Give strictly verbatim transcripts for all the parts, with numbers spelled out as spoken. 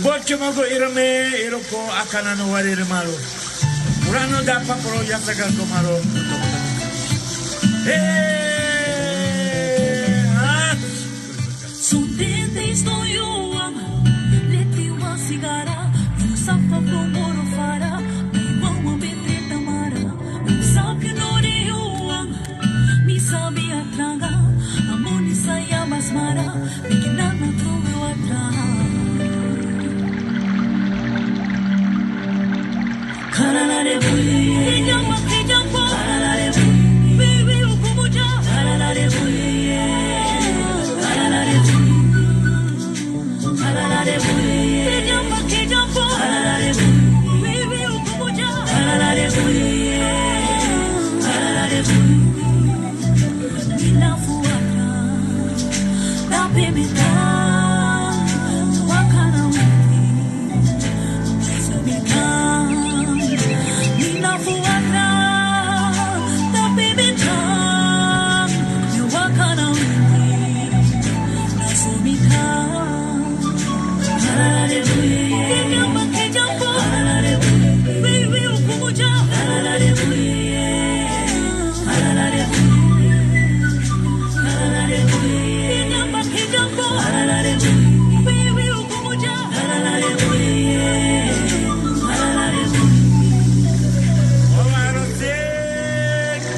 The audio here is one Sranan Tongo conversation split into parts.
Bocho mago irame, iroko akana no wari rimaro. Urano da papro yasaka komaro. Hey, ah. Sundende isto yuan, leti wan sigara, yu safa komoro fara, mi wawan betre tamara, yu safi nori yuan. Mi sabi a tranga, a moni sa ya mas mara, mi ki nana trowe watra. Karala de buye. Kejamba, kejamba. Karala de buye. Wi, wi, ukubuja. Karala de buye. Karala de buye. Kejamba, kejamba. Mina fuata, dape mita, wakana wini. Mina fuata, dape mita, wakana wini.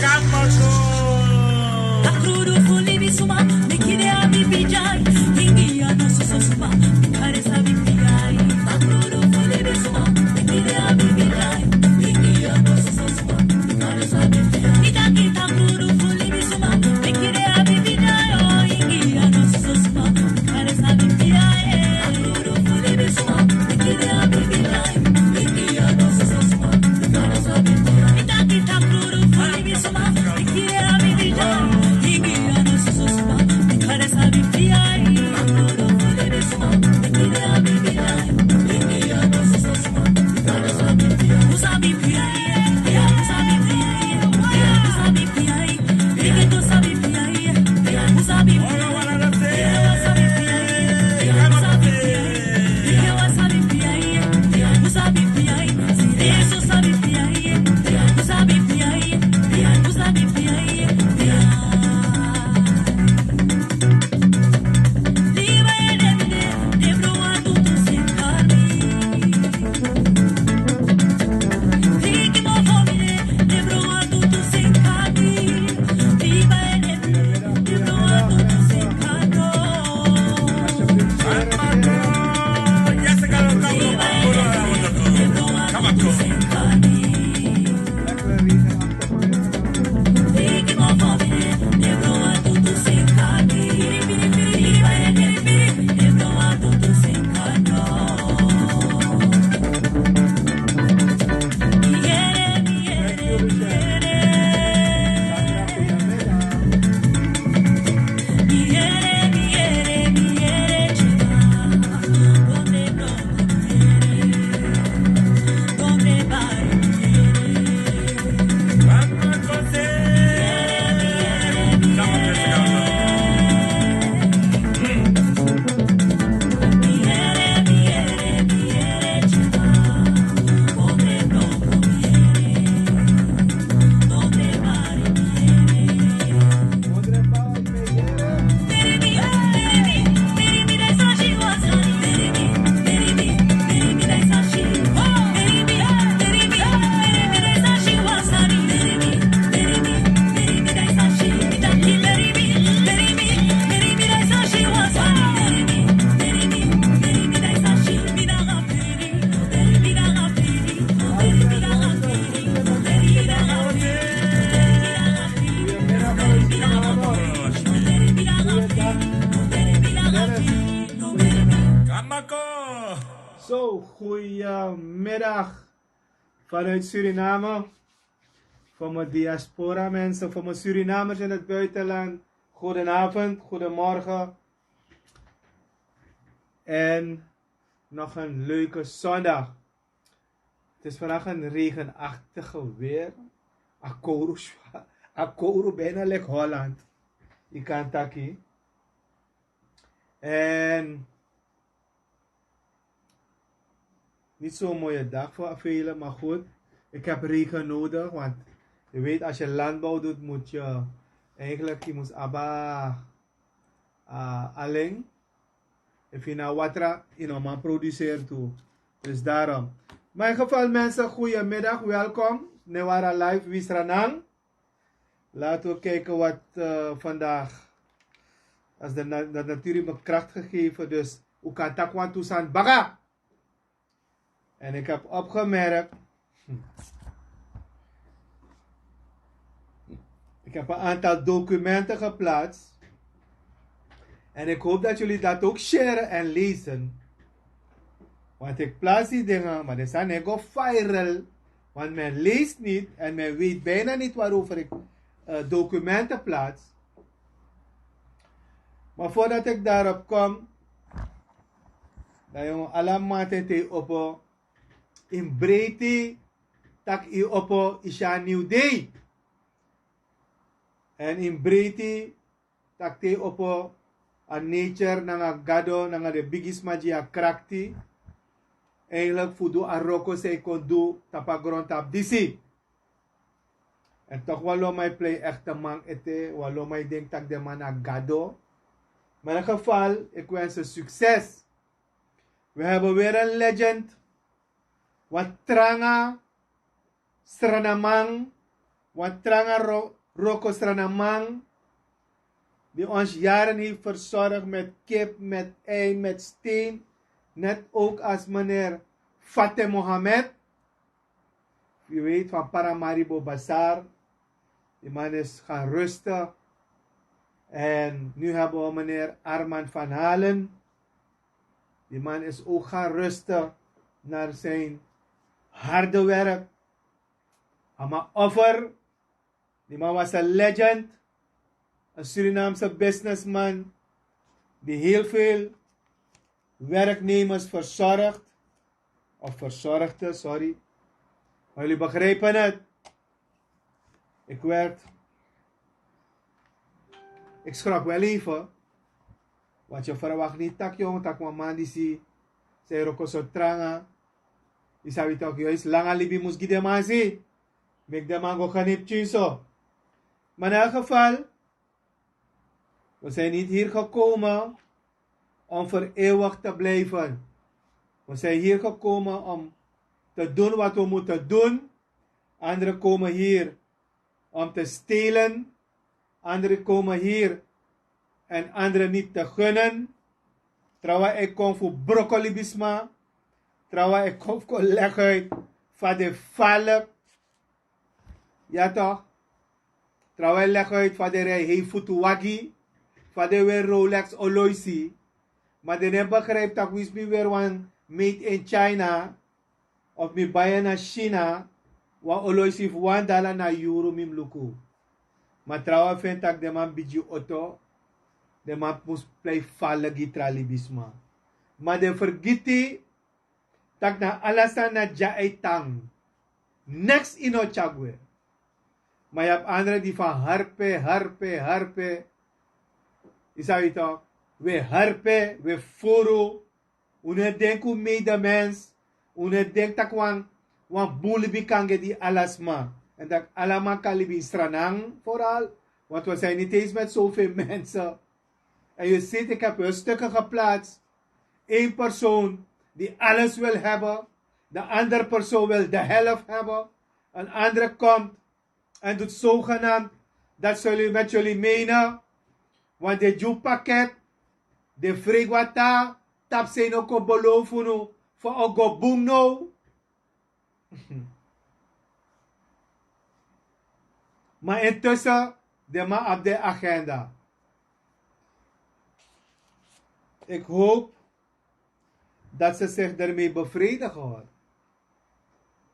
Kamako. Takrudu fu libisuma, mi kiri a bibijai. Ingi a no soso suma, mi kare sabi piyai. Takrudu fu libisuma, mi kiri a bibijai. Ingi a no soso suma, mi kare sabi piyai. Mi taki takrudu fu libisuma, mi kiri a bibijai. Oh, ingi a no soso suma, mi kare sabi piyai. Takrudu fu libisuma, mi kiri a bibijai. Zo, goedemiddag vanuit Suriname. Voor mijn diaspora mensen, voor mijn Surinamers in het buitenland. Goedenavond, goedemorgen. En nog een leuke zondag. Het is vandaag een regenachtige weer. Akoro, akoro bijna lijkt Holland. Je kan taki. En Niet zo'n mooie dag voor velen, maar goed. Ik heb regen nodig, want je weet, als je landbouw doet, moet je eigenlijk, je moet abba uh, alleen. Efu yu na watra, yu no man produceer tu. Dus daarom. Maar in geval mensen, goedemiddag, welkom. Newara live, Wisranang. Laten we kijken wat uh, vandaag, als de, na de natuur heeft me kracht gegeven, dus u kan tak wan toestand baga. En ik heb opgemerkt, ik heb een aantal documenten geplaatst. En ik hoop dat jullie dat ook sharen en lezen. Want ik plaats die dingen, maar die zijn niet go viral. Want men leest niet en men weet bijna niet waarover ik uh, documenten plaats. Maar voordat ik daarop kom, dan jongen, alamante te opo in breiti tak i opo isha new day. En in breiti tak te opo a nature nanga gado nanga de bigisma gi a krakti. Eigenlijk fu du a roko sei kon du tapa grond tap disi. En toch walo mai plei echte man ete, walo mai denk tak de man a gado. Maar in geval, ik wens een succes. We hebben weer een legend. Wat tranga Sranamang, wat tranga ro, roko Sranamang, die ons jaren heeft verzorgd met kip, met ei, met steen. Net ook als meneer Fateh Mohammed. U weet, van Paramaribo Bazaar. Die man is gaan rusten. En nu hebben we meneer Arman van Halen. Die man is ook gaan rusten naar zijn harde werk. Ama offer. Die man was een legend. Een Surinaamse businessman die heel veel werknemers verzorgt. Of verzorgde, sorry. Maar jullie begrijpen het. Ik werd, ik schrok wel even. Want je verwacht niet tak jong, tak wan man die si, zei roko so tranga. Isabi tak juist langa libi mus gi de man si. Mek de man go genip tjinso. Maar in elk geval, we zijn niet hier gekomen om voor eeuwig te blijven. We zijn hier gekomen om te doen wat we moeten doen. Anderen komen hier om te stelen. Anderen komen hier en anderen niet te gunnen. Trawa e kon fu broko libisma. Trawa e kon fu kon leg uit fa de falk. Ya toch? Trawa e leg uit fa de rij hei futu wagi. Fa de weer Rolex oloisi. Maar de ne begrijpt dat wins mi weer wan made in China. Of mi bai en na China, wan oloisi fu wan dala na yuru mi mus luku. Ma trawan feni tak' den man bigi oto, den man mus plei fala gi tra libisma. Ma den fergiti tak' na ala sani na dya e tan. Neks yu no tyari gwe. Ma yu abi andre di fan harpe, harpe, harpe. Yu sabi tok', we harpe, we furu. Un no e denki un medemens. Un no e denki tak' wan, wan bun libi kan gi di ala sma. Èn tak' ala man kan libi ini Sranan vooral. Want we zijn niet eens met zoveel mensen. En je ziet, ik heb hun stukken geplaatst. Eén persoon die alles wil hebben. De andere persoon wil de helft hebben. Een andere komt en doet zogenaamd dat ze met jullie menen. Want de djupakket, de fregwata, tapseno kon belofu nu fu o go bun now. Maar intussen, de man op de agenda. Ik hoop dat ze zich ermee bevredigen, hoor.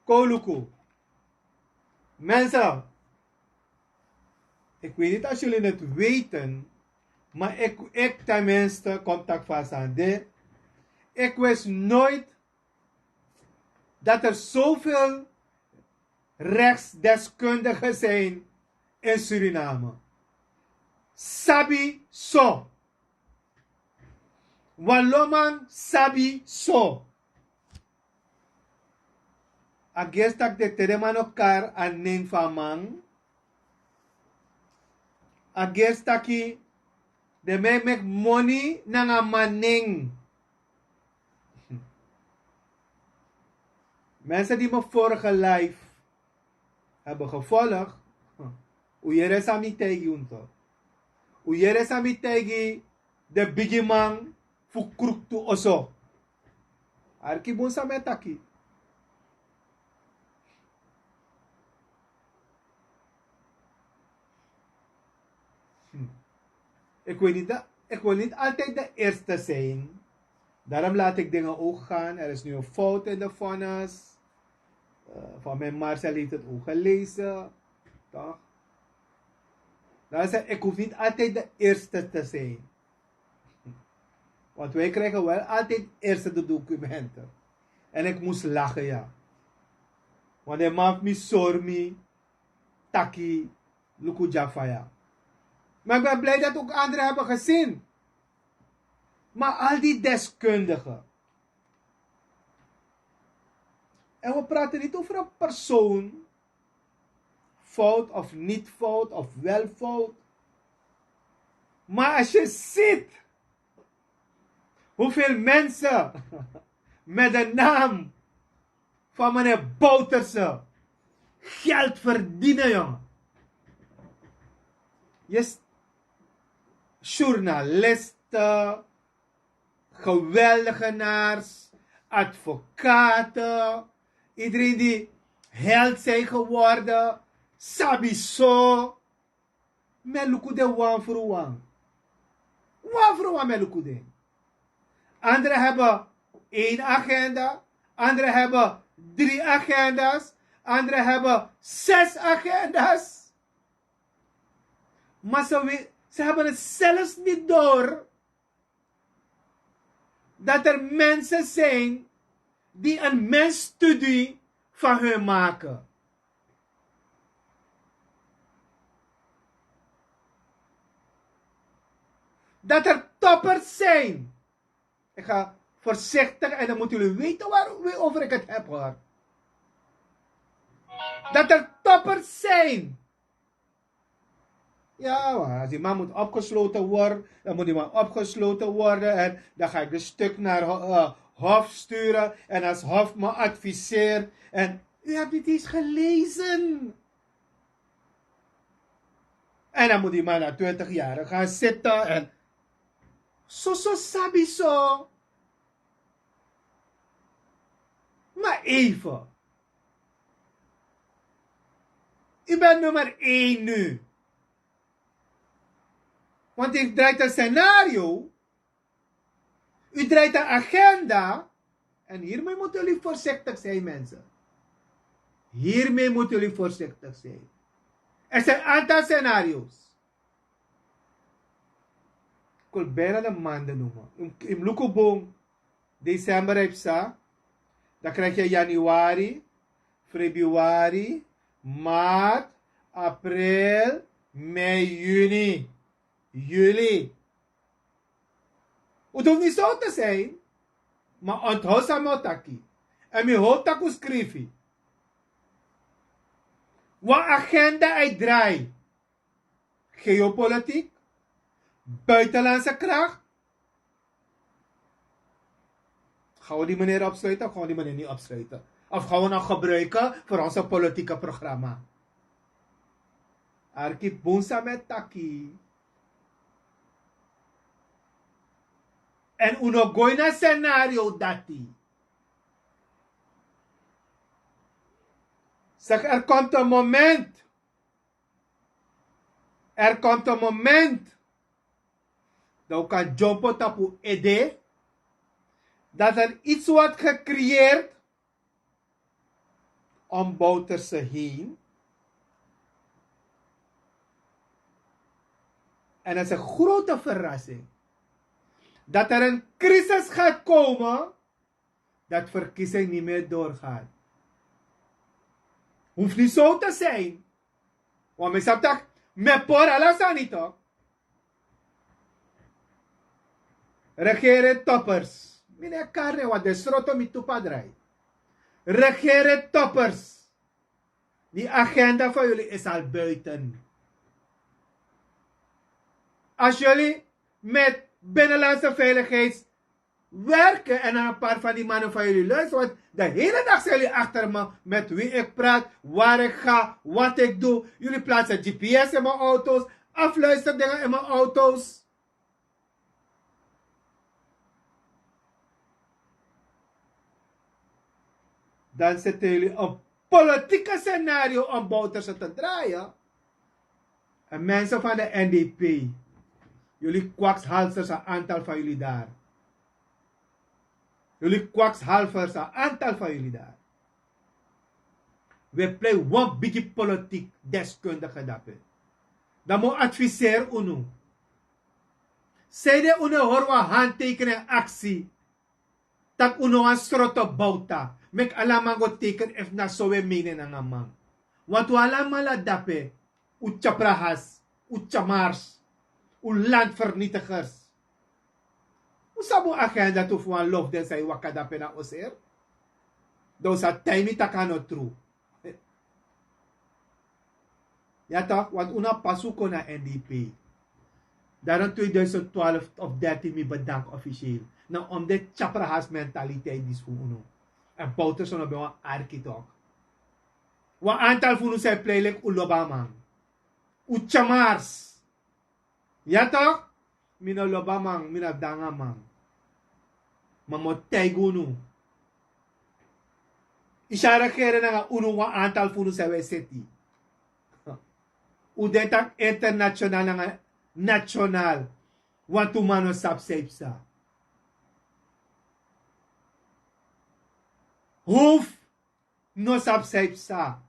Koluku. Mensen, ik weet niet als jullie het weten, maar ik, ik tenminste, contact vast aan dit. Ik wist nooit dat er zoveel rechtsdeskundigen zijn in Suriname. Sabi so. Waloman sabi so. A gersi taki den te den man no kari a nen fu a man. A gersi taki den man e meki moni nanga a man nen. Mensen die mijn vorige live hebben gevolgd, un yere san mi taigi un to. Un yere san mi taigi den bigiman fu kruktu oso. Arki bun san mi e taki. Hmm. Ik wil niet, de- ik wil niet altijd de eerste zijn. Daarom laat ik dingen ook gaan. Er is nu een fout in de vonnis. Eh, van mijn Marcel heeft het ook gelezen. Toch? Dan zei ik hoef niet altijd de eerste te zijn. Want wij krijgen wel altijd eerste de documenten. En ik moest lachen, ja. Want de man mi sori mi taki luku Jafaya. Maar ik ben blij dat ook anderen hebben gezien. Maar al die deskundigen. En we praten niet over een persoon, fout of niet fout of wel fout. Maar als je ziet hoeveel mensen met de naam van meneer Bouterse geld verdienen, jongen. Je s- journalisten, geweldegenaars, advocaten, iedereen die held zijn geworden, sabi so. Mi e luku den wan fu wan. Wan fu wan mi e luku den. Anderen hebben één agenda, anderen hebben drie agenda's, anderen hebben zes agenda's. Maar ze, we- ze hebben het zelfs niet door dat er mensen zijn die een mensstudie van hun maken. Dat er toppers zijn. Ik ga voorzichtig en dan moeten jullie weten waar, waarover ik het heb, hoor. Dat er toppers zijn. Ja, maar als die man moet opgesloten worden, dan moet die man opgesloten worden. En dan ga ik de stuk naar eh, Hof sturen. En als Hof me adviseert. En u hebt niet eens gelezen. En dan moet die man na twintig jaar gaan zitten. En zo, zo sabi zo. Maar even. U bent nummer één nu. Want u draait een scenario. U draait een agenda. En hiermee moeten jullie voorzichtig zijn, mensen. Hiermee moeten jullie voorzichtig zijn. Er zijn een aantal scenario's. Ik wil bijna de maanden noemen. In, in Lukubong, december heb je. Dan krijg je januari, februari, maart, april, mei, juni, juli. U hoeft niet zo te zijn, maar onthoud Samotaki. En mi hoop dat u schrijft. Wat agenda hij draait. Geopolitiek, buitenlandse kracht. Gaan we die meneer opsluiten of gaan we die meneer niet opsluiten? Of gaan we nog gebruiken voor onze politieke programma? Arki bunsa met taki. En u no go in a scenario dati. Zeg, er komt een moment. Er komt een moment dat u kan jumpen op uw idee, dat er iets wordt gecreëerd om Bouterse heen. En dat is een grote verrassing. Dat er een crisis gaat komen dat verkiezing niet meer doorgaat. Hoeft niet zo te zijn. Want men zegt dat men por ala sani toch. Regeren toppers. Meneer Karne, wat de sroto mi tupa draai. Regeringtoppers, die agenda van jullie is al buiten. Als jullie met binnenlandse veiligheid werken en naar een paar van die mannen van jullie luisteren, want de hele dag zijn jullie achter me met wie ik praat, waar ik ga, wat ik doe. Jullie plaatsen G P S in mijn auto's, afluisterdingen in mijn auto's. Dan zetten jullie een politieke scenario om Bouterse te draaien. En mensen van de N D P, jullie kwakzalvers, een aantal van jullie daar. Jullie kwakzalvers, een aantal van jullie daar. We play wan bigi politiek deskundige dape. Dan mo adviseer unu. Zij de unu hoor wan handtekening actie. Tak unu wan sroto bouta. Mek alaman go teken efu na so we mene nanga man. Want we alamala dape. U tyaprahas, u tyamars, u landvernietigers. U sabi un agenda tu fu wan lof den san e waka dape na oser. Dan u sa taimi taki a no tru. Ya toch, want unu a pasi un kon na N D P. Daarom tweeduizend twaalf of dertien mi bedank officieel. Na om de tyaprahas mentaliteit disi fu unu. En Bouterse no ben wan arki toch. Wan aantal fu unu san e plei leki un lobi a man. Un tyamars. Ya toch? Mi no lobi a man, mi no abi de nanga a man. Ma mi o taigi unu. Yu si a regering nanga unu wan aantal fu unu san we seti. Un de taki international nanga national. Wantu man no sabi san yu psa. Hof no sabi san yu psa.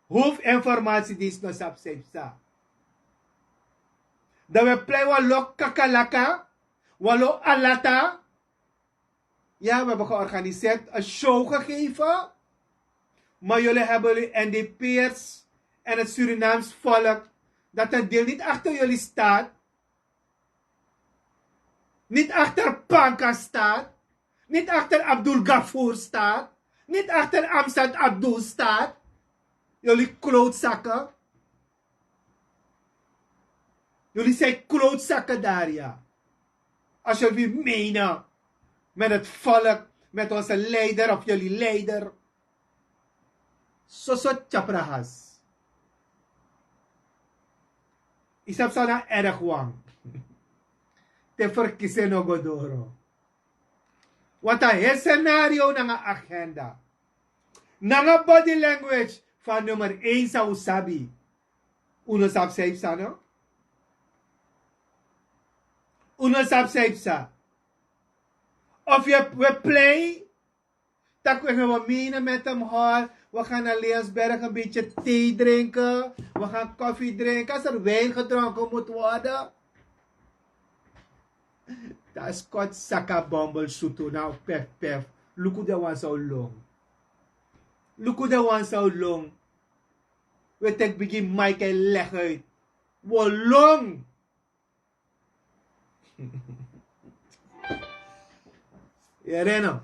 Hof informasi disi no sabi san yu psa. Dan we plei wan lo kakalaka, wan lo alata. Ya, we hebben georganiseerd, een show gegeven. Maar jullie hebben jullie N D P'ers en het Surinaams volk dat een deel niet achter jullie staat. Niet achter Panka staat. Niet achter Abdul Gafoor staat. Niet achter Amsat Abdul staat. Jullie klootzakken. Jullie zijn klootzakken daar, ja. Als jullie menen met het volk, met onze leider of jullie leider. Soso tyaprahas. Yu sabi san na erg wan. Te verkiezing no go doro. Want a heri scenario nanga agenda. Nanga body language van nummer één san un sabi. Un no sabi san yu psa no? Un no sabi san yu psa. Of yu we plei. Tak we gaan menen met hem hol. We gaan naar Leonsberg een beetje thee drinken. We gaan koffie drinken. Als er wijn gedronken moet worden. Dan is kot saka bombel sutu na pef pef. Luku de wan so long. Luku de wan so long. We tek bigi Mike en leg uit. We long. Yere no.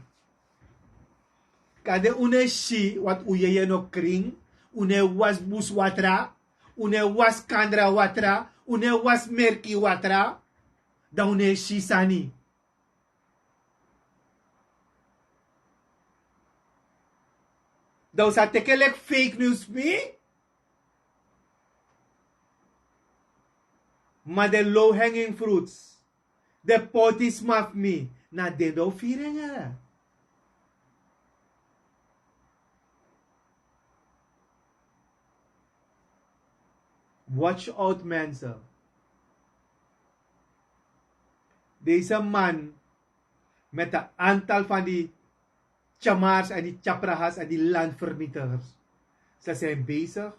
Kande un no e si, want un yeye no krin. Un no e wasi bus watra. Un no e wasi kandra watra. Un no e wasi merki watra. Dan un no e si sani. Dan un sa teke leki fake news fu mi. Ma den low hanging fruits, den poti sma fu mi, na den den o firi en yara. Watch out mensen. Deze man met een aantal van die Tjamars en die Tjaprahas en die landvernietigers. Ze zijn bezig.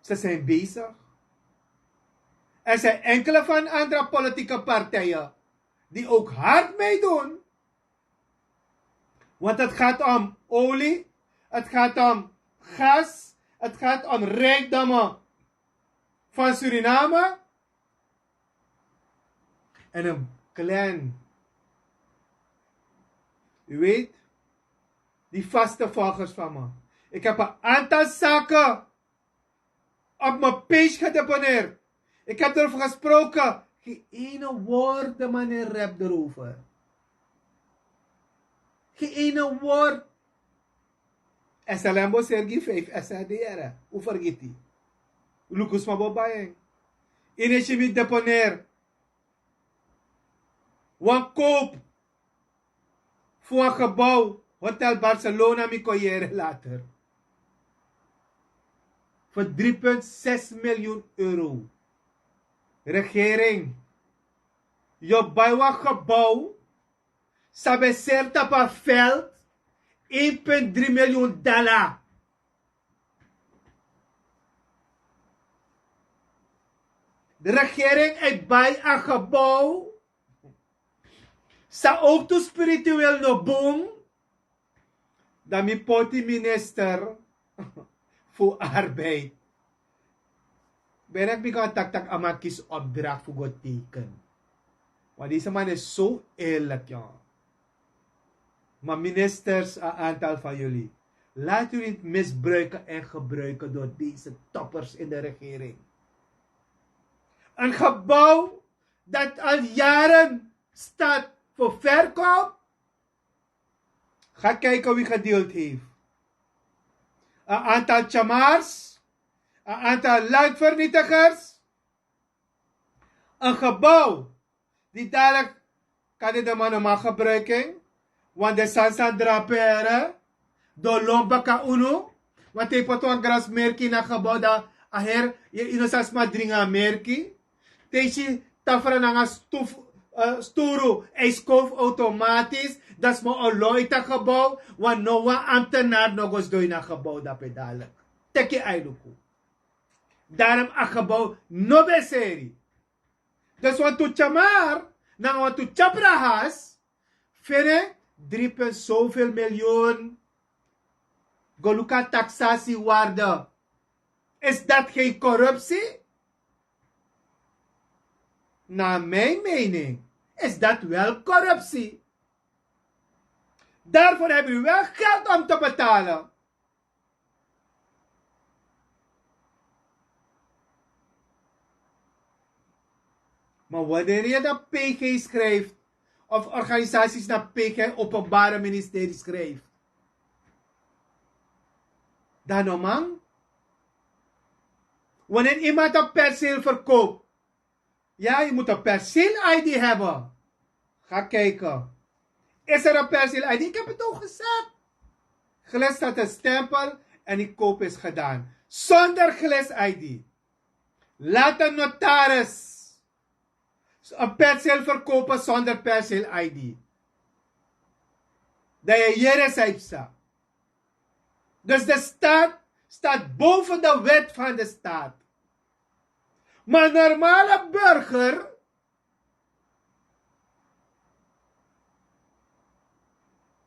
Ze zijn bezig. Er zijn enkele van andere politieke partijen die ook hard meedoen. Want het gaat om olie, het gaat om gas, het gaat om rijkdommen van Suriname. En een klein, u weet, Die vaste volgers van me. Ik heb een aantal zaken op mijn page gedeponeerd. Ik heb erover gesproken. Geen ene woord de meneer Rep erover. Geen ene woord. S L M bo sergi vijf S R D R. Hoe vergeet die? Lukus ma bo bayeng. Energie mi deponeer. Wan koop voor een gebouw, Hotel Barcelona, mi kon yere later. Voor drie punt zes miljoen euro. Regering, je bij wan gebouw, sabeser tapa veld, één punt drie miljoen dollar. De regering e bai a gebouw. Sa ook tu spiritueel no bun. Dan mi poti minister fu arbeid. Benek mi kan taktak a man kisi opdracht fu go teken. Want deze man is zo eerlijk, ja. Maar ministers, een aantal van jullie, laat u niet misbruiken en gebruiken door deze toppers in de regering. Een gebouw dat al jaren staat voor verkoop. Ga kijken wie gedeeld heeft. Een aantal tjamars, een aantal landvernietigers. Een gebouw die dadelijk kan de man no man gebruiken. Want de sansan drapere, do lompa ka unu. Want te yu poti wan grasmerki na gebouw, dan a heri yu no sa sma dringi a merki. Te yu si tafra nanga sturu, ijskof automatisch. Dan sma o lon yu ta gebouw. Want no wan ambtenaar no go sidon ini a gebouw dape dadelijk. Teki a e luku. Daarom a gebouw no ben seri. Dus wan tu tjamar nanga wan tu tjaprahas fene drie punt zoveel miljoen. Go luku a taxatiewaarde. Is dat geen corruptie? Naar mijn mening is dat wel corruptie. Daarvoor hebben we wel geld om te betalen. Maar wanneer je de P G schrijft of organisaties naar P G, openbare ministerie schrijft, dan no man. Wanneer iemand een perceel verkoopt, ja, je moet een perceel-I D hebben. Ga kijken. Is er een perceel-I D? Ik heb het ook gezegd. Glis staat een stempel en die koop is gedaan. Zonder glis-I D. Laat een notaris een perceel verkopen zonder perceel-I D. Dan je hier is hij psa. Dus de staat staat boven de wet van de staat. Maar normale burger,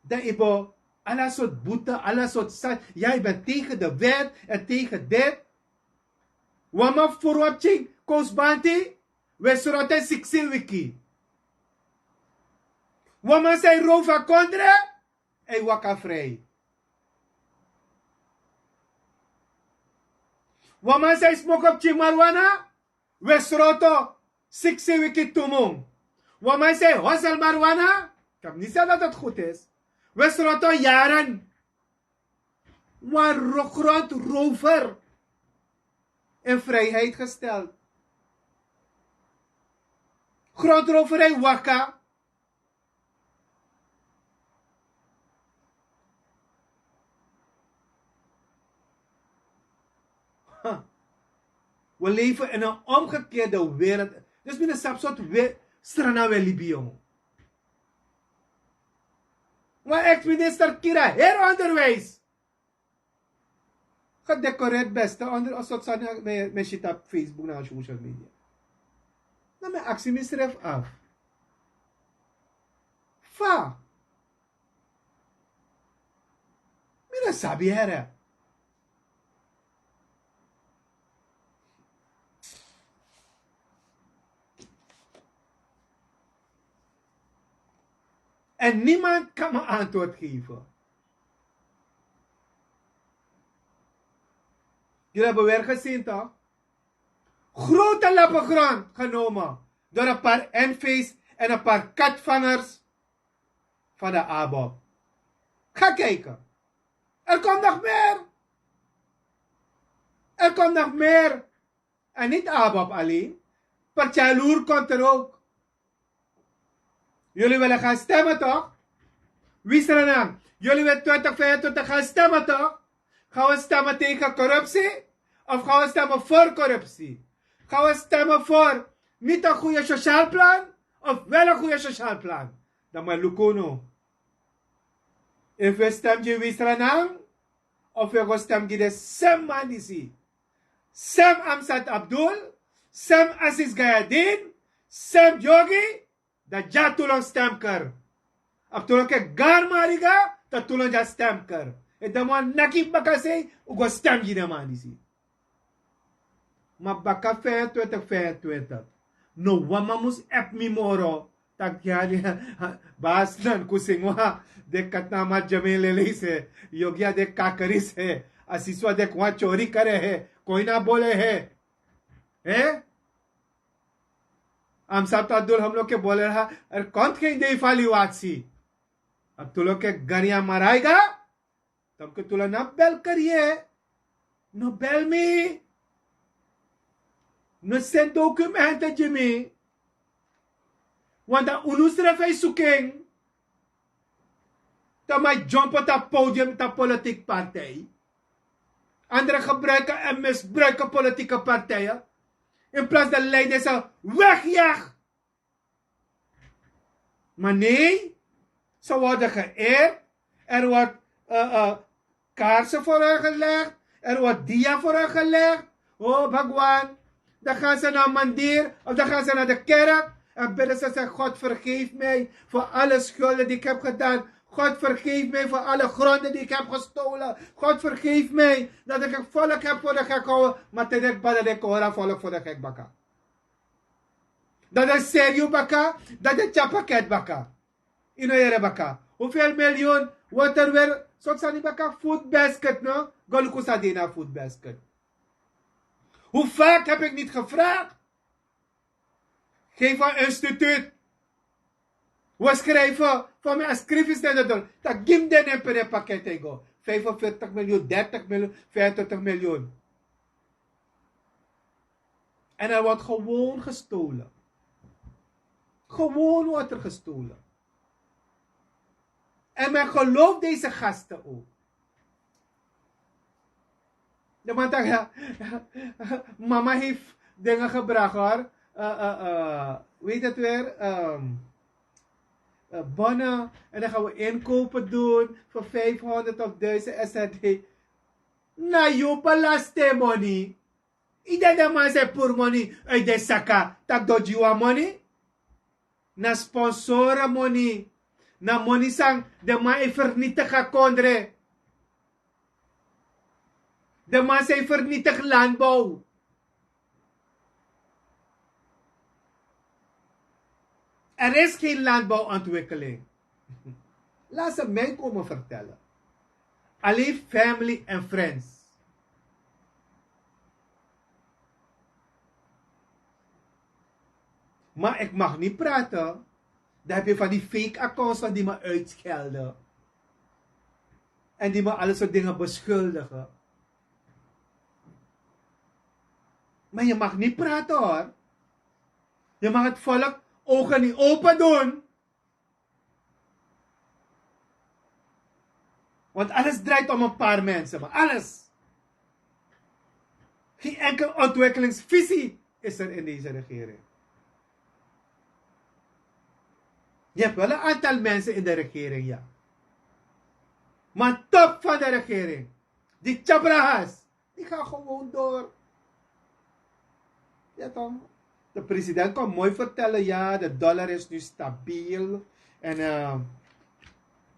dan ibo ala soort boete, ala soort sa-, ja, je bent tegen de wet en tegen dit. Wama furu wan pikin kousbanti, we sroto en siksi wiki. Wama san e roof a kondre, e waka vrij. Wama san e smoko pikin marijuana, we sroto siksi wiki tu mun. Wama san e hosel marijuana, ik heb niet gezegd dat het goed is. We sroto jaren. Wan ro-, grondrover in vrijheid gesteld. Grondroverij waka. Ha. We leven in een omgekeerde wereld. Dus mi no sabi sortu we-, strana we libi, jongen. Maar ex-minister Kira, her onderwijs. Gedecoreerd beste, onder een soort van, eh, mijn, mijn shit op Facebook, naar social media. Dan mijn actie misref af. Fa. Mi no sabi here. En niemand kan me antwoord geven. Jullie hebben weer gezien, toch? Grote lappen grond genomen door een paar N V's en een paar katvangers van de ABOP. Ga kijken. Er komt nog meer. Er komt nog meer. En niet ABOP alleen. Partij Loer komt er ook. Jullie willen gaan stemmen, toch? Wie is er dan? Jullie willen twintig vijfentwintig gaan stemmen, toch? Gaan we stemmen tegen corruptie? Of gaan we stemmen voor corruptie? Gaan we stemmen voor niet een goede sociaal plan? Of wel een goede sociaal plan? Dan maar Lukuno. If we stem gi Wisranang, of we go stem gi de sem man disi. Sem Amsat Abdul, sem Asis Gayadin, sem Jogi, dan dya tulon stemker. Of tulon ke gar mariga, dan tulon dya stemker. E dan man naki bakasei, u go stem gi de man disi. Ma baka vijfentwintig vijfentwintig. No wan man mus app mi moro. Tak' ya, bas nan kusingwa. De katnama Jamil Lelise. Yogia de kakarise. Asiswa de kwa chori kare he. Koina bole he. He? Amsat Abdul hamlo ke bole ha. Er komt geen devaluatie. Abdul ke garia maraiga. Tamke tula na bel kariye. No bel mi. No send documente gi mi. Want dan unu srefi e suking. Dan man jump op dat podium, dat politiek partij. Anderen gebruiken en misbruiken politieke partijen. In plaats dat leiden ze wegjaag. Maar nee, ze worden geëerd. Er wordt eh, eh, kaarsen voor hen gelegd. Er wordt dia voor hen gelegd. Oh, Bhagwan. Dan gaan ze naar mandir of dan gaan ze naar de kerk. En bidden ze, zeggen: "God, vergeef mij voor alle schulden die ik heb gedaan. God, vergeef mij voor alle gronden die ik heb gestolen. God, vergeef mij dat ik het volk heb voor de gek gehouden." Maar te dek bada de kora volk voor de gek baka. Dat is serieus baka, dat is tjapaket baka. Ino yere baka. Hoeveel miljoen wordt er weer, soort sani baka, food basket, no? Go luku san de na food basket. Hoe vaak heb ik niet gevraagd? Geef een instituut. We schrijven van mij als schrijvers naar de deur. Dat gim den en per pakket ego. Vijfenveertig miljoen, dertig miljoen, vijfentwintig miljoen. En er wordt gewoon gestolen. Gewoon wordt er gestolen. En men gelooft deze gasten ook. De man zegt: "Ja, mama heeft dingen gebracht, hoor. Eh, eh, eh, weet het weer? Ehm, eh, bonnen. En dan gaan we inkopen doen voor vijfhonderd of duizend S R D." Na yu belastingmoney. Yu de man san e puru moni uit den saka, tak' den o gi yu wan moni? Na sponsormoni. Na moni san den man e vernietig a kondre. Den man san e vernietig landbouw. Er is geen landbouwontwikkeling. Laat ze mij komen vertellen. Alleen family en friends. Maar ik mag niet praten. Dan heb je van die fake accounts van die me uitschelden. En die me alle soort dingen beschuldigen. Maar je mag niet praten, hoor. Je mag het volk ogen niet open doen. Want alles draait om een paar mensen, maar alles. Geen enkel ontwikkelingsvisie is er in deze regering. Je hebt wel een aantal mensen in de regering, ja. Maar top van de regering, die chabrahas, die gaan gewoon door. Ja, toch? De president kan mooi vertellen: "Ja, de dollar is nu stabiel." En eh,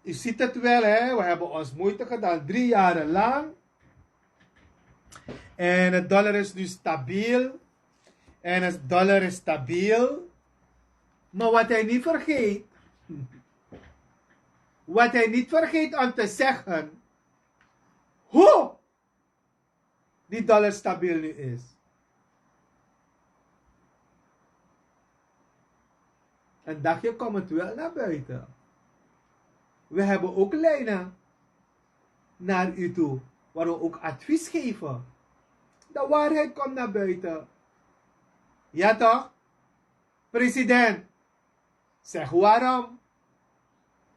u ziet het wel, hè? We hebben ons moeite gedaan, drie jaren lang. En het dollar is nu stabiel. En het dollar is stabiel. Maar wat hij niet vergeet, wat hij niet vergeet om te zeggen: hoe die dollar stabiel nu is. En dagje komt het wel naar buiten. We hebben ook lijnen naar u toe, waar we ook advies geven. De waarheid komt naar buiten. Ja toch? President, zeg waarom.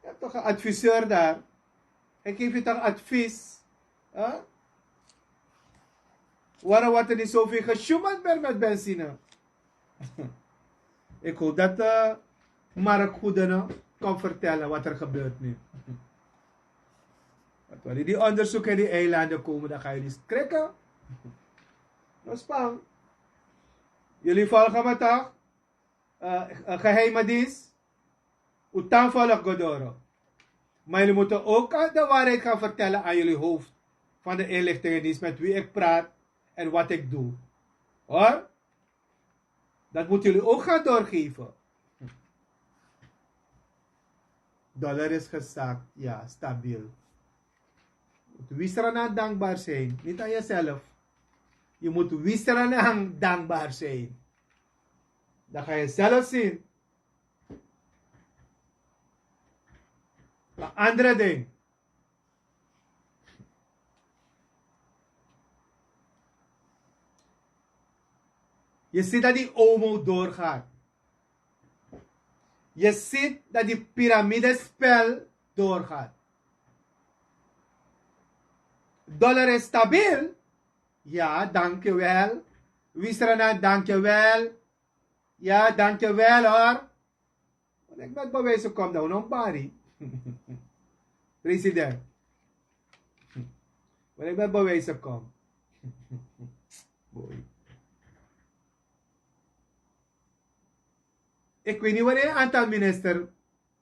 Je hebt toch een adviseur daar? Hij geeft je toch advies? Hè? Waarom wordt er niet zoveel gesjoemeld meer met benzine? Ik hoop dat uh, Mark Goedenen komt vertellen wat er gebeurt nu. Want wanneer die onderzoek in die eilanden komen, dan gaan jullie schrikken. No span. Jullie volgen me toch? Uh, geheime dienst. Utan volg Godoro. Maar jullie moeten ook de waarheid gaan vertellen aan jullie hoofd van de inlichtingendienst met wie ik praat en wat ik doe. Hoor? Dat moeten jullie ook gaan doorgeven. Dollar is gezakt, ja, stabiel. Moet wisranan dankbaar zijn, niet aan jezelf. Je moet wisranan dankbaar zijn. Dan ga je zelf zien. Een andere ding. Je ziet dat die omo doorgaat. Je ziet dat die piramidespel doorgaat. Dollar is stabiel. Ja, dankjewel. Wisrana, dankjewel. Ja, dankjewel hoor. Wanneer ik met bewijzen kom, dan we nog bari. President. Wanneer ik met bewijzen kom. Boy. Ik weet niet wanneer een aantal minister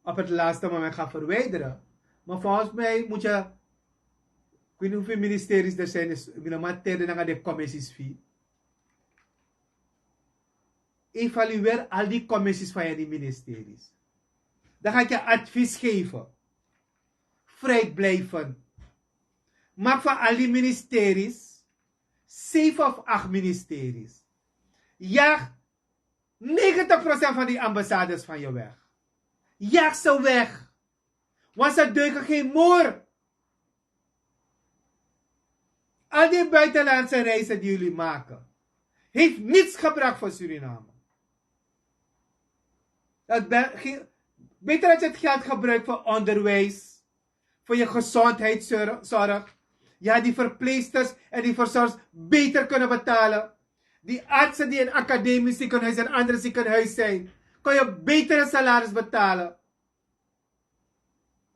op het laatste moment gaan verwijderen. Maar volgens mij moet je, ik weet niet hoeveel ministeries er zijn, is minimaal terde naar de commissies fee. Evalueer al die commissies van je die ministeries. Dan ga ik je advies geven. Vrijblijvend. Maak van al die ministeries zeven of acht ministeries. Jaag negentig procent van die ambassades van je weg. Jaag ze weg. Want ze deugen geen moer. Al die buitenlandse reizen die jullie maken, heeft niets gebracht voor Suriname. Dat be- ge- Beter dat je het geld gebruikt voor onderwijs, voor je gezondheidszorg. Ja, die verpleegsters en die verzorgers beter kunnen betalen. Die artsen die in academisch ziekenhuis en andere ziekenhuis zijn, kan je beter een salaris betalen.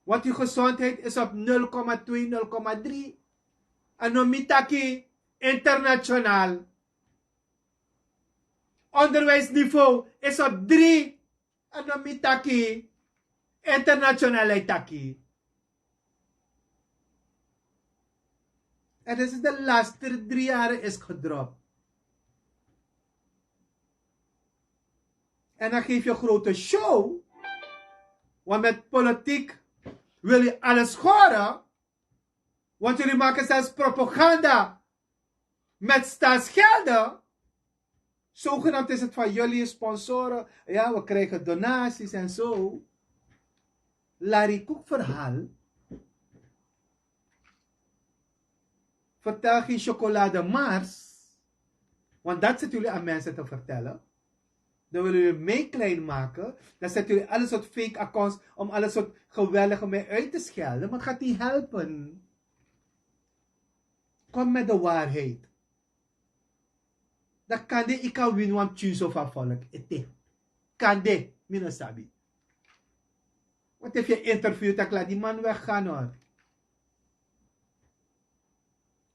Want uw gezondheid is op nul komma twee, nul komma drie. Anomitaki internationaal. Onderwijsniveau is op drie. Anomitaki internationaal taki. En dit is de laatste drie jaren is gedropt. En dan geef je een grote show. Want met politiek wil je alles horen. Want jullie maken zelfs propaganda met staatsgelden. Zogenaamd is het van jullie sponsoren. Ja, we krijgen donaties en zo. Larry Koek verhaal. Vertel geen chocolademars. Want dat zitten jullie aan mensen te vertellen. Dan willen jullie mij klein maken. Dan zetten jullie alles wat fake accounts om alles wat geweldige mij uit te schelden. Maar het gaat niet helpen. Kom met de waarheid. Dan kan de ik kan win wan tjunso van volk. Ete. Kan de, mina sabi. Want if je interview, dan laat die man weggaan hoor.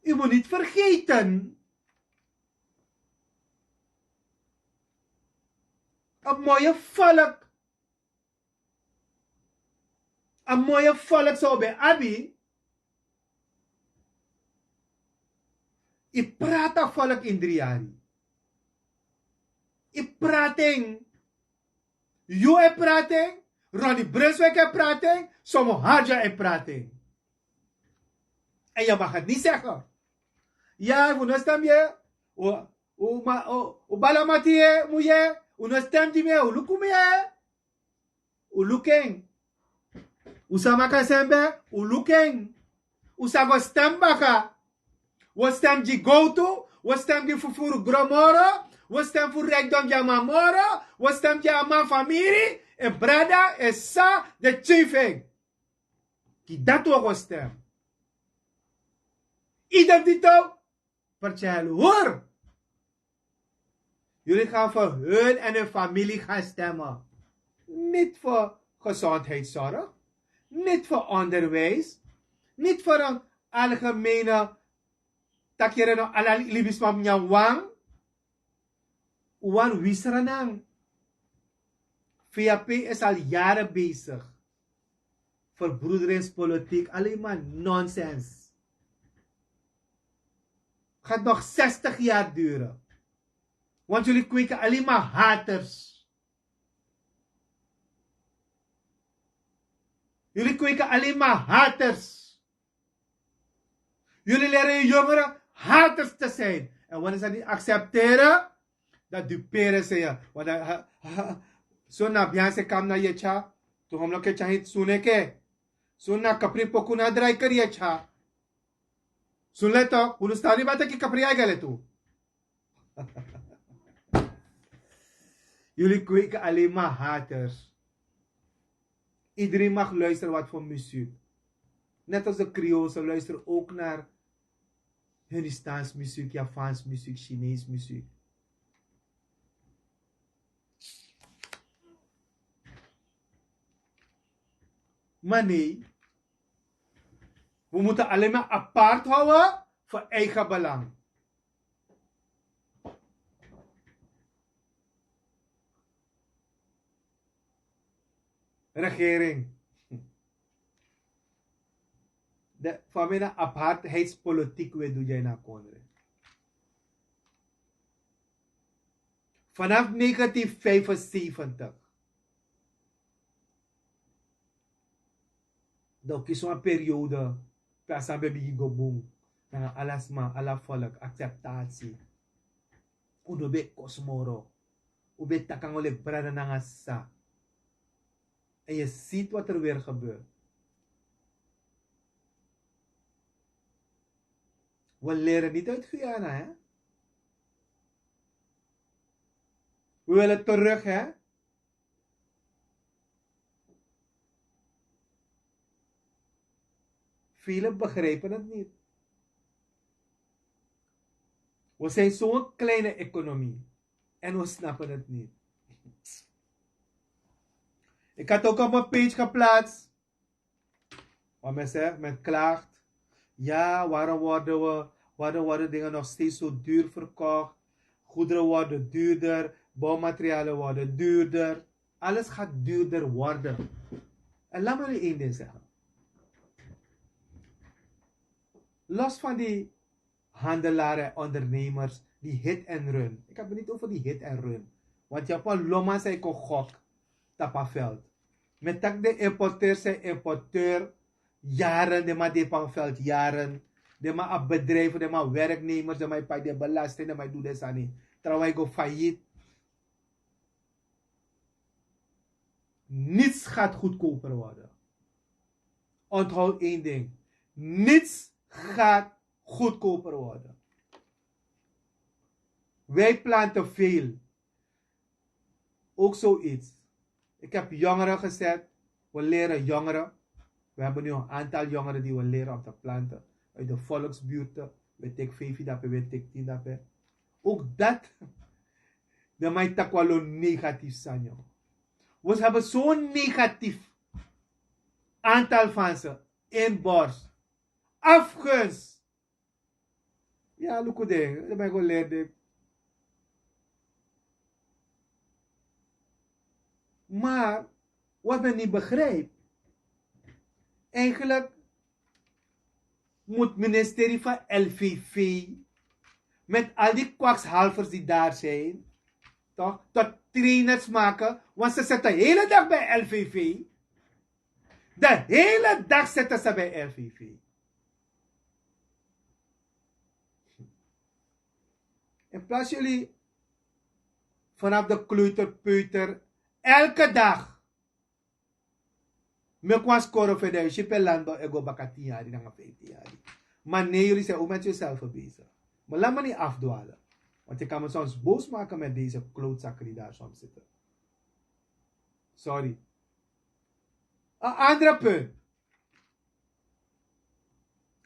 U moet niet vergeten. Een mooie volk. Een mooie volk zou bij Abi. Ik praat een volk in drie jaar. Ik praat in. You e prating, Ronnie Brunswijk e prating, Somo Hadja e prating. En je mag het niet zeggen. Ya, efu un no stem ye, un, un, ma, un, un bala mati ye, mu ye, un no stem gi mi ye, un luku mi ye. Un luku en. Un sa maka sembe, un luku en. Un sa go stem baka. Un o stem gi gowtu, un o stem gi fufuru gron moro, un o stem fu rijkdom gi a man moro, un o stem gi a man famiri, en brada, en sa, den tyari fu en. Gi dati un o go stem. Idem dito, vertel hoor. Jullie gaan voor hun en hun familie gaan stemmen. Niet voor gezondheidszorg, niet voor onderwijs, niet voor een algemene takere no ala libisma nyan wan. Wan wisranang. V H P is al jaren bezig. Verbroederingspolitiek, alleen maar nonsens. Gaat nog zestig jaar duren. Want jullie kweken alleen maar haters. Jullie kweken alleen maar haters. Jullie leren je jongeren haters te zijn. En wanneer ze niet accepteren, dan duperen ze je. Want dan, ha, ha, so na bianse kam na yecha. Tu homlo ke chahi suneke. So na kapri poku na draiker yecha. Sun leto, unu stani bata ki kapri ai gale tu. Jullie kweken alleen maar haters. Iedereen mag luisteren wat voor muziek. Net als de Creoolse luisteren ook naar Hindoestaans muziek, Javaans muziek, Chinees muziek. Maar nee, we moeten alleen maar apart houden voor eigen belang. Regering. De famina apartheidspolitiek we du jij na kondre. Vanaf negentien vijfenzeventig. Dan kisi wan periode pe a sani ben bigin go bun. Nanga ala sma, ala volk, acceptatie. Un no ben kosi moro. Un ben taki nanga un leki brada nanga sisa. En je ziet wat er weer gebeurt. We leren niet uit Guyana, hè? We willen terug, hè? Velen begrijpen het niet. We zijn zo'n kleine economie en we snappen het niet. Ik had ook op mijn page geplaatst wat men zegt, men klaagt. Ja, waarom worden we, waarom worden dingen nog steeds zo duur verkocht? Goederen worden duurder, bouwmaterialen worden duurder. Alles gaat duurder worden. En laat me nu één ding zeggen. Los van die handelaren en ondernemers, die hit en run. Ik heb het niet over die hit en run. Want je hebt wel loma zijn kon gok tapaveld. Met tak de importeur zijn importeur jaren, de man deed op veld jaren. De man op bedrijven, de man werknemers, de man pai de belasting, de man doet de sani. Terwijl hij go failliet. Niets gaat goedkoper worden. Onthoud één ding. Niets gaat goedkoper worden. Wij planten veel. Ook zoiets. Ik heb jongeren gezet. We leren jongeren. We hebben nu een aantal jongeren die we leren om te planten. Uit de volksbuurten. We tik vijftig dape, we tik tien dape. Ook dat. De man taki wan lo negatief sani. We hebben zo'n negatief aantal van ze. Inborst. Afgunst. Ja, luku de, de man go leren de. Maar wat men niet begrijpt, eigenlijk moet ministerie van L V V met al die kwakschalvers die daar zijn, toch, tot trainers maken, want ze zitten de hele dag bij L V V. De hele dag zitten ze bij L V V. In plaats jullie vanaf de kleuter, peuter, elke dag meki wan skoro fu en, dan yu si pe landbouw e go baka tin yari nanga vijftin yari. Maar nee, jullie zijn ook met jezelf bezig. Maar laat me niet afdwalen. Want je kan me soms boos maken met deze klootzakken die daar soms zitten. Sorry. Een andere punt.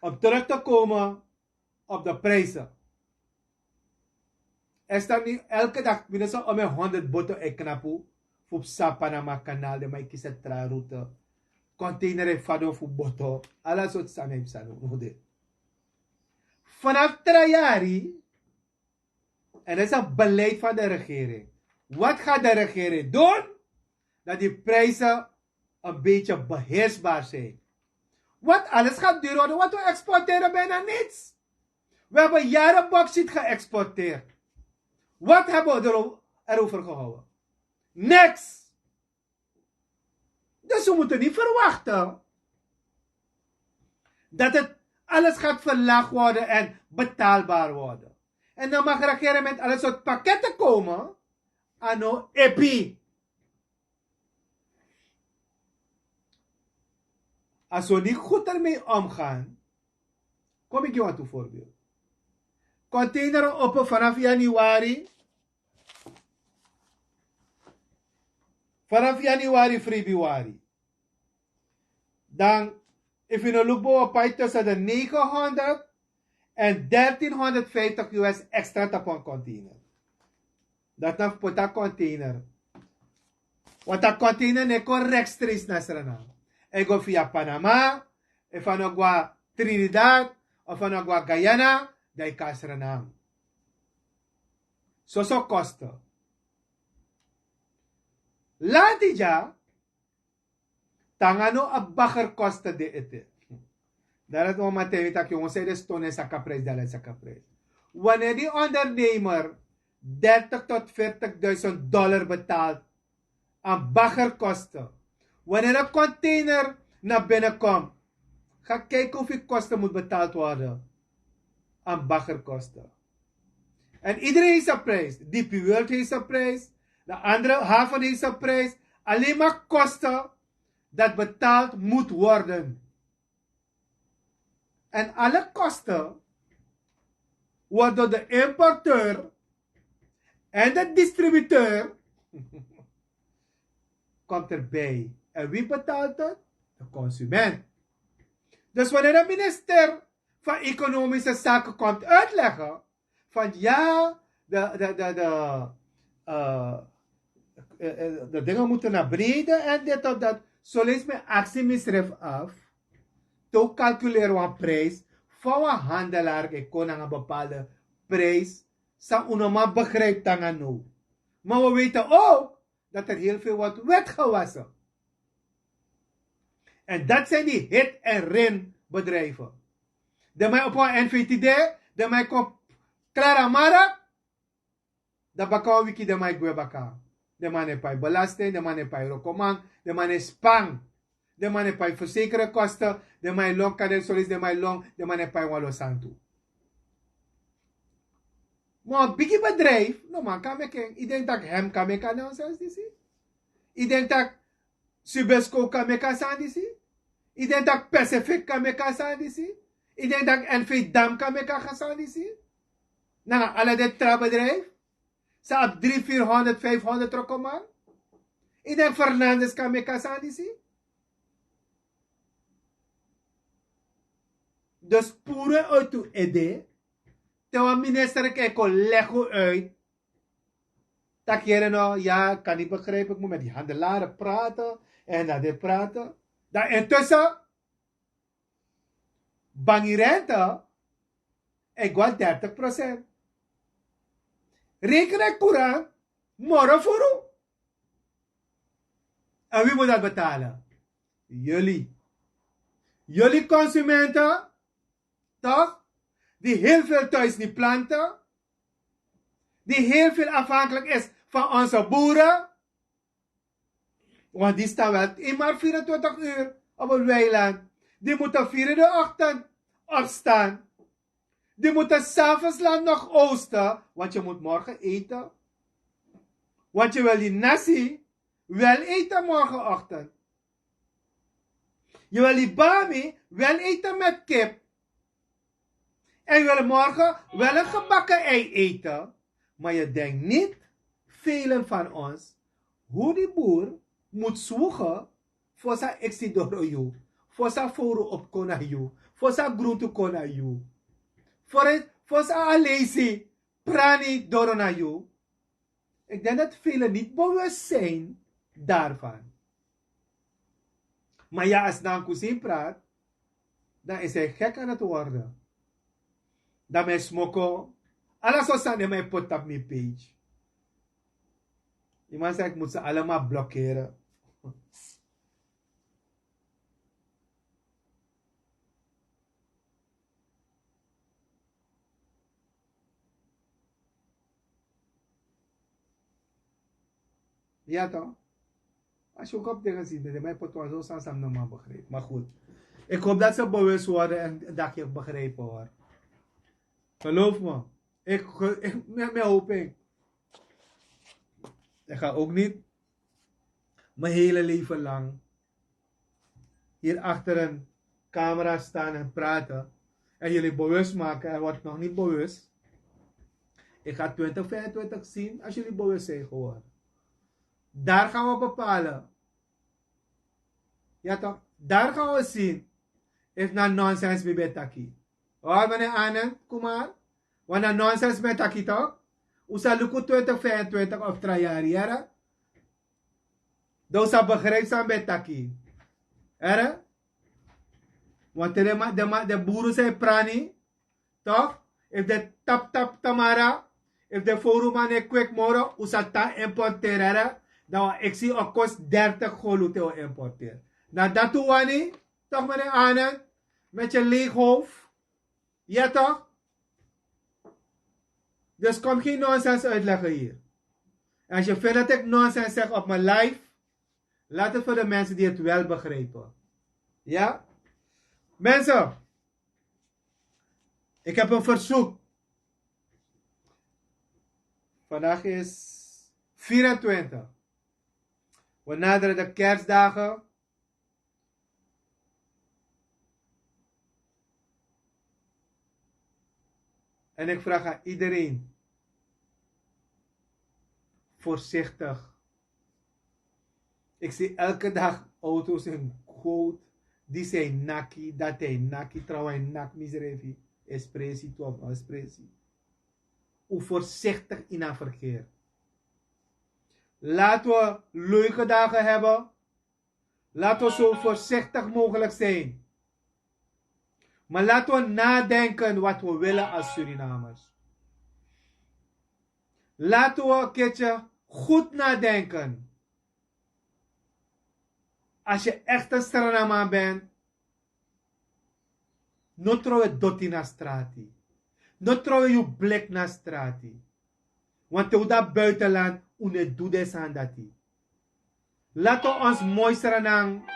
Om terug te komen op de prijzen. Esta ni elke dag mi no sa ome honderd boto e knapu fu psa Panama kanaal, de man e kisi tra route, container e fadon fu boto, ala sortu sani e psa no no de. Vanaf tra yari, en dat is een beleid van de regering. Wat gaat de regering doen dat die prijzen een beetje beheersbaar zijn? Want alles gaat duur worden, want we exporteren bijna niets. We hebben jaren bauxiet geëxporteerd. Wat hebben we ero- erover gehouden? Niks. Dus we moeten niet verwachten dat het alles gaat verlaagd worden en betaalbaar worden. En dan mag regeren met alle soort pakketten komen. Ano epi. Als we niet goed ermee omgaan, kom ik je wat een voorbeeld. Container open vanaf januari. Vanaf januari, februari. Dan, if you no look boven pay tussen de negenhonderd en dertienhonderdvijftig U S extra tapu een container. Dat na put a container. Want a container ne kon rechtstreeks na Sranan. E go via Panama, e fano gwa Trinidad, of fano gwa Guyana, dan e kan Sranan. Soso kosten. Lanti dya, tanga no a baggerkosten de ete. Dara tu mama teni taki onse de stone saka prijs, dara saka prijs. Wanneer die ondernemer dertig tot veertigduizend dollar betaalt aan baggerkosten. Wanneer een container naar binnen komt, ga kijken hoeveel kosten moet betaald worden aan baggerkosten. En iedereen heeft zijn prijs. D P World heeft zijn prijs. De andere haven heeft zijn prijs. Alleen maar kosten dat betaald moet worden. En alle kosten worden door de importeur en de distributeur komt erbij. En wie betaalt het? De consument. Dus wanneer de minister van Economische Zaken komt uitleggen van ja, de, de, de, de, eh, eh, eh, de dingen moeten naar beneden en dit of dat. Zo lees mijn actie misrif af. Toen calculeer een prijs van een handelaar, ik kon aan een bepaalde prijs. San un no man begrijpt tanga no. Maar we weten ook dat er heel veel wordt witgewassen. En dat zijn die hit en rin bedrijven. De man op een N V T D, de man komt klaar aan markt. Dan baka wan wiki de man e gwe baka. De man e pai belasting, de man e pai rokoman, de man e span. De man e pai verzekeringkosten, de man e long kaden solis, de man e long, de man e pai wan lo santu. Maar een bigi bedrijf, no man kan meken. Ik denk dat hem kan meken nonsens disi. Ik denk dat Sibesco kan meken sani disi. Ik denk dat Pacific kan meken sani disi. Ik denk dat N V Dam kan meken sani disi. Na ala de tra bedrijf. Ze hebben drie, vierhonderd, vijfhonderd rokoman. Ik denk Fernandes kan meken sani disi. Dus pure uit uw idee. Terwijl minister kan kon leggen uit. Dat hier en nou, ja, ik kan niet begrijpen. Ik moet met die handelaren praten. En dat dit praten. Dan intussen, bangi rente, ik wil dertig procent. Reken ik courant, moro furu. En wie moet dat betalen? Jullie. Jullie consumenten, toch? Die heel veel thuis niet planten. Die heel veel afhankelijk is van onze boeren. Want die staan wel eenmaal vierentwintig uur op het weiland. Die moeten vier in de ochtend opstaan. Die moeten s'avonds laat nog oosten, want je moet morgen eten. Want je wil die nasi wel eten morgenochtend. Je wil die bami wel eten met kip. En je wil morgen wel een gebakken ei eten. Maar je denkt niet, velen van ons, hoe die boer moet zwoegen voor zijn exi doro you, voor zijn voro op kon na you, voor zijn groente kon na you, voor het, voor zijn alesi prani doro na you. Ik denk dat velen niet bewust zijn daarvan. Maar ja, als Nankusin praat, dan is hij gek aan het worden. Dan mijn smoko, alles wat staan in mijn pot op mijn page. Die man zei, ik moet ze allemaal blokkeren. Ja toch? Als je ook op dingen ziet, dan ben je potwazo sansam no man begrijpt. Maar goed, ik hoop dat ze bewust worden en dat je begrijpen hoor. Geloof me, ik, ik, mijn, mijn hoping. Ik ga ook niet mijn hele leven lang hier achter een camera staan en praten en jullie bewust maken, er wordt nog niet bewust. Ik ga twintig vijfentwintig zien als jullie bewust zijn geworden. Daar gaan we bepalen. Ja toch? Daar gaan we zien. Is na nonsens mi ben taki. Hoor meneer Anand Kumar. Want na nonsens mi ben taki toch? Usa luku twintig vijfentwintig of trayari, yere? Dan sa begrijp san ben taki. Ere? Want de, ma, de, ma, de buru sa e prani. Toch? If de tap tap tamara, if de foruman e kwik moro, usa ta importeren. Dan wan exi o kost dertig golu te o importeren. Na datu wani, toch meneer Anand, met je leeg hoofd. Ja toch? Dus kom geen nonsens uitleggen hier. En als je vindt dat ik nonsens zeg op mijn live, laat het voor de mensen die het wel begrijpen. Ja? Mensen, ik heb een verzoek. Vandaag is vierentwintig. We naderen de kerstdagen. En ik vraag aan iedereen: voorzichtig. Ik zie elke dag auto's in quote, die zijn naki, dat hij naki, trouwens naki misrefi, expressie, twaalf expressie. Hoe voorzichtig in haar verkeer. Laten we leuke dagen hebben. Laten we zo voorzichtig mogelijk zijn. Maar laten we nadenken wat we willen als Surinamers. Laten we een keertje goed nadenken. Als je echt een Sranama bent, no trowe doti na strati. No trowe yu blek na strati. Want te u dat buitenland, u ne du de sandati. Laten we ons mooi Sranang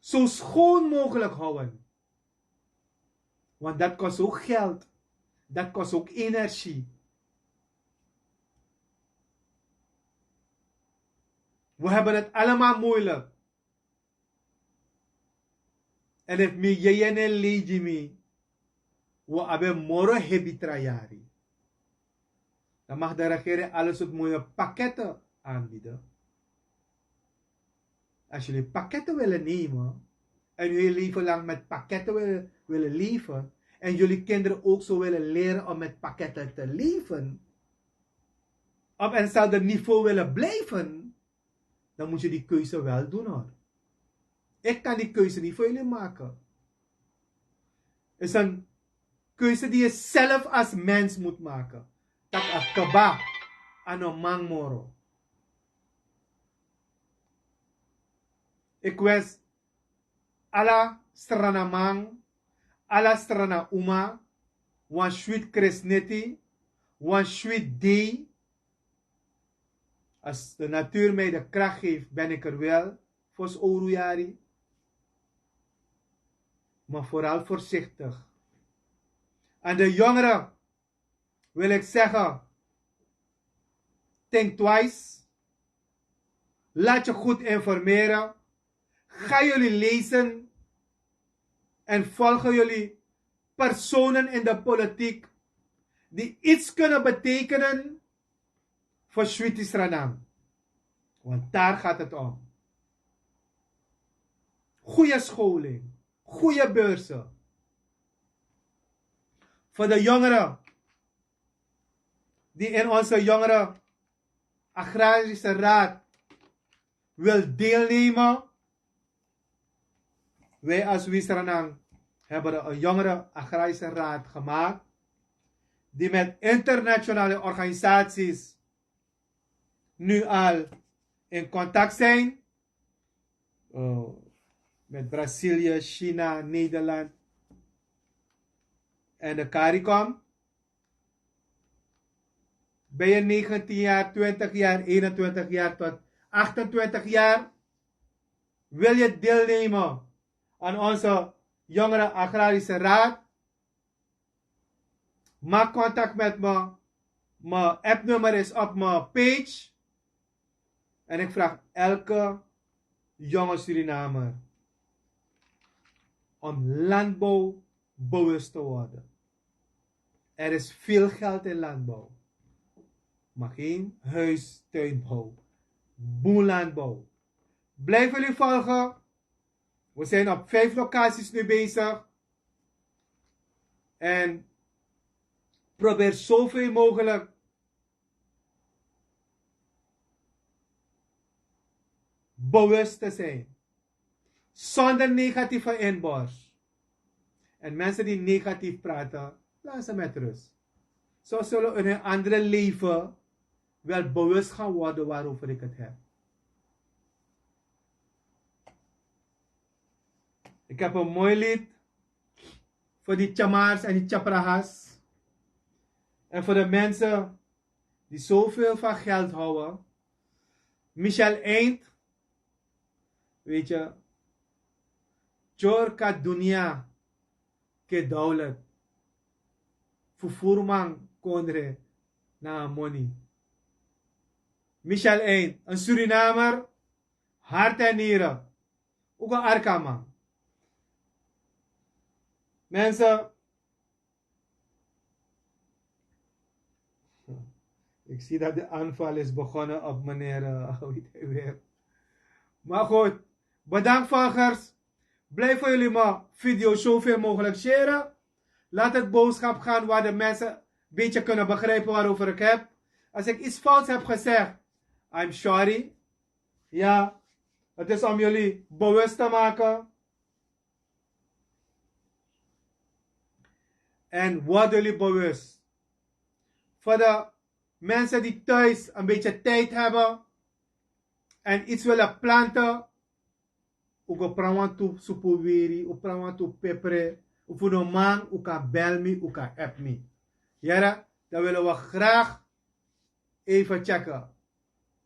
zo schoon mogelijk houden. Want dat kost ook geld. Dat kost ook energie. We hebben het allemaal moeilijk. En efu mi yeye no e lei gi mi, wi o abi en moro hebi tra yari. Dan mag de regering alles sortu moye pakketten aanbieden. Als jullie pakketten willen nemen en jullie leven lang met pakketten willen, willen leven en jullie kinderen ook zo willen leren om met pakketten te leven, op eenzelfde niveau willen blijven, dan moet je die keuze wel doen hoor. Ik kan die keuze niet voor jullie maken. Is een keuze die je zelf als mens moet maken. Tak a kaba, a no man moro. Ik wens ala Sranamang, ala Srana uma, wan switi Krisneti, wan switi dei. Als de natuur mij de kracht geeft, ben ik er wel, fosi owru yari. Maar vooral voorzichtig. En de jongeren wil ik zeggen: think twice. Laat je goed informeren. Ga jullie lezen en volgen jullie personen in de politiek die iets kunnen betekenen voor Sweetie Sranan. Want daar gaat het om. Goede scholing, goede beurzen. Voor de jongeren die in onze jongeren agrarische raad wil deelnemen. Wij als Sweetie Sranan hebben een jongeren agrarische raad gemaakt, die met internationale organisaties nu al in contact zijn. Eh, met Brazilië, China, Nederland en de CARICOM. Ben je negentien jaar, twintig jaar, eenentwintig jaar tot achtentwintig jaar? Wil je deelnemen aan onze Jongeren Agrarische Raad? Maak contact met me. Mijn appnummer is op mijn page. En ik vraag elke jonge Surinamer om landbouw bewust te worden. Er is veel geld in landbouw, maar geen huistuinbouw. Boerlandbouw. Blijf jullie volgen. We zijn op vijf locaties nu bezig. En probeer zoveel mogelijk bewust te zijn. Zonder negatieve inborst. En mensen die negatief praten, laat ze met rust. Zo zullen in hun andere leven wel bewust gaan worden waarover ik het heb. Ik heb een mooi lied voor die Tjamars en die Tjaprahas. En voor de mensen die zoveel van geld houden. Michel Eind, weet je, Tjorka Dunia ke Daulet. Vervoerman Kondre na Moni. Michel Eind, een Surinamer, hart en nieren. Ook een Arkaman. Mensen, ik zie dat de aanval is begonnen op meneer, eh, hoe heet hij weer? Maar goed, bedankt volgers. Blijf voor jullie maar video zoveel mogelijk sharen. Laat het boodschap gaan waar de mensen een beetje kunnen begrijpen waarover ik heb. Als ik iets fouts heb gezegd, I'm sorry. Ja, het is om jullie bewust te maken. En worden jullie bewust. Voor de mensen die thuis een beetje tijd hebben en iets willen planten, u go pran wantu supu weri, u pran wantu pepre, u fu no man, u kan bel mi, u kan app mi. Yere, dan willen we graag even checken.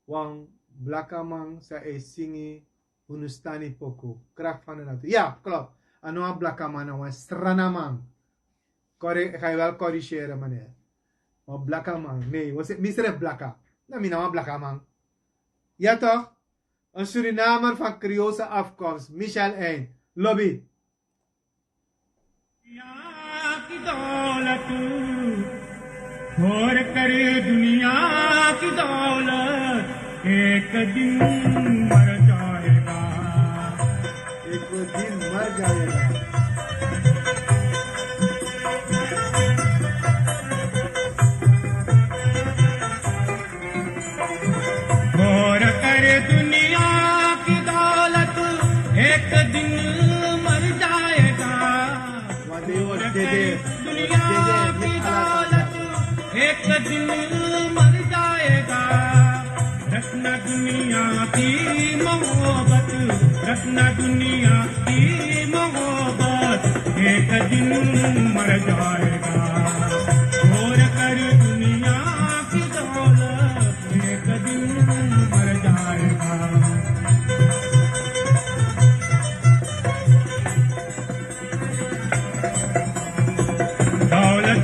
Wan blakaman sa e singi Hindustani poku. Kracht van de natuur. Ja, klopt. A no wan blakaman, na wan Sranaman. Corre-, ga je wel corrigeren, meneer. Wan blakaman. Nee, was het misref blaka? Na mi na wan blakaman. Ja, toch? Een Surinamer van Creoolse afkomst, Michel Eind. Lobby. दुनिया की दौलत, छोड़ कर दुनिया की दौलत, एक दिन मर जाएगा। एक दिन मर जाएगा। छोड़ कर दुनिया की दौलत, एक दिन मर जाएगा। Wan dei wi o dede, wi o dede, एक दिन मर जाएगा। रखना दुनिया की मोहब्बत, रखना दुनिया की मोहब्बत, एक दिन मर जाएगा। छोड़ कर दुनिया की दौलत, एक दिन मर जाएगा। दौलत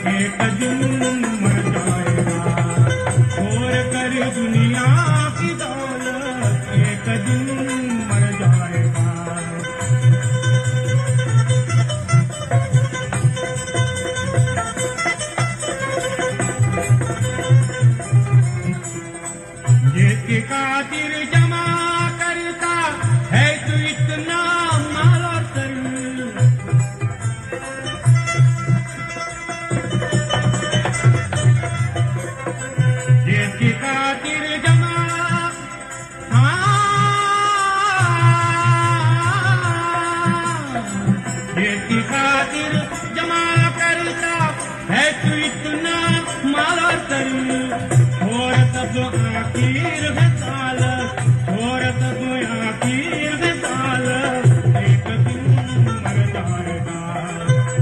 एक दिन मर जाएगा, छोड़ कर दुनिया की दौलत, एक दिन मर जाएगा। जिसकी खातिर जमा करता है तू इतना माल और सर, जिसकी खातिर जमा, हाँ, जिसकी खातिर जमा करता है तू इतना माल और सर, छोड़ सब आखिर है साल, छोड़ सब आखिर है साल, एक दिन मर जाएगा।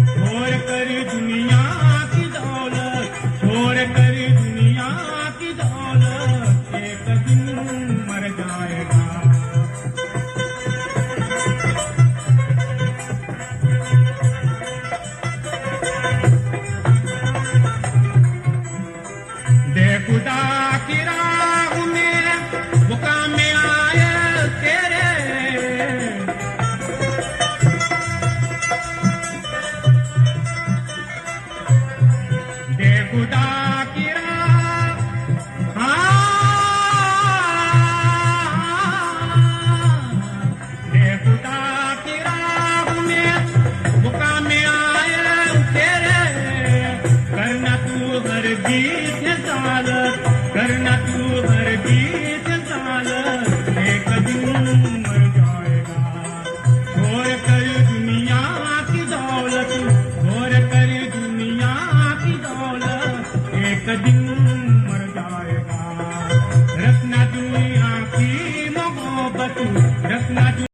छोड़ कर दुनिया की दौलत, छोड़ कर दुनिया की दौलत, एक दिन मर जाएगा। दे खुदा की राह में मुकाम आए तेरे, दे खुदा की राह, हाँ, दे खुदा की राह में मुकाम आए तेरे, करना तू हर बीस साल, करना तू हर बीस साल, एक दिन मर जाएगा। छोड़ कर दुनिया की दौलत, छोड़ कर दुनिया की दौलत, एक दिन